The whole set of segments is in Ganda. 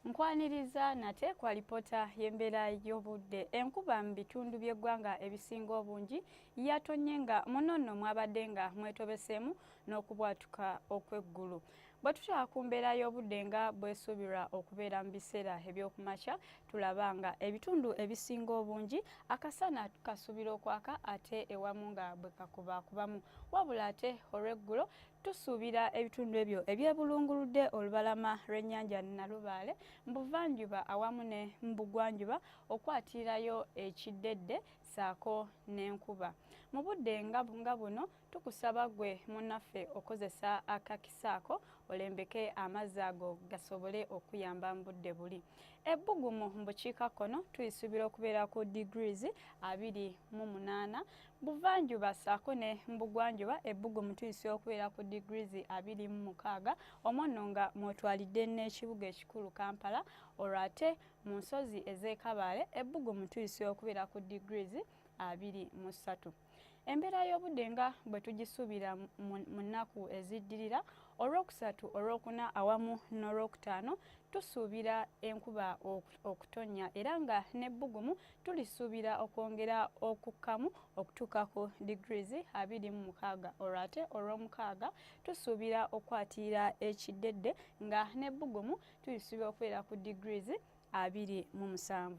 Nkwaniriza nate ku alipoota y'embeera y'obudde. Enkuba mu bitundu by'eggwanga ebisinga obungi yatonnye nga muno nno mwabadde nga mwetobeseemu n'okubwatuka okw'eggulu. Bwe tutaba ku mbeera y'obudde nga bwesuubirwa okubeera mu biseera eby'okumakya, tulaba nga ebitundu ebisinga obungi akasana kasuubira okwaka ate ewamu nga bwe kakubaakubamu. Wabula ate olw'eggulo tusuubira ebitundu ebyo ebyebulunguludde olubalama lw'ennyanja Nalubaale mu buvanjuba awamu ne mu bugwanjuba okwatirirayo ekiddedde ssaako n'enkuba. Mu budde nga nga buno tukusaba ggwe munnaffe okozesa akakisa ako olembeke amazzi ago gasobole okuyamba mu budde buli. Ebbugumu mu bukiikakkono tulisuubira okubeera ku degrees 28, buvanjuba ssaako ne mu bugwanjuba ebbugumu tulisuubira okubeera ku degrees 26, omwo nno nga mw'otwalidde n'ekibuga ekikulu Kampala, olwo ate mu nsozi ez'e Kabale ebbugumu tulisuubira okubeera ku degrees 23. Embeera y'obudde nga bwe tugisuubira mu nnaku eziddirira, Olwokusatu, Olwokuna awamu n'Olwokutaano tusuubira enkuba okutonnya era nga n'ebbugumu tulisuubira okwongera okukkamu okutuuka ku degrees 26, olwo ate Olwomukaaga tusuubira okwatirira ekiddedde nga n'ebbugumu tulisuubira okubeera ku degrees 27.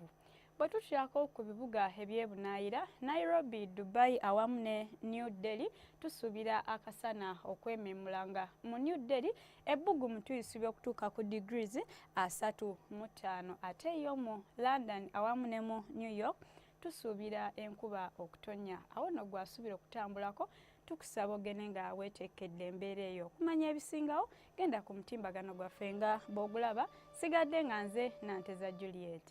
Bwe tutyako ku bibuga eby'ebunaayira, Nairobi, Dubai awamu ne New Delhi, tusuubira akasana okwememula nga mu New Delhi ebbugumu tulisuubira okutuuka ku degrees 35, ate yo mu London awamu ne mu New York tusuubira enkuba okutonnya. Awo nno gw'asuubira okutambulako tukusaba ogende nga weeteekedde embeera eyo. Okumanya ebisingawo genda ku mutimbagano gwaffe nga bw'ogulaba. Sigadde nga nze Nanteza Juliet.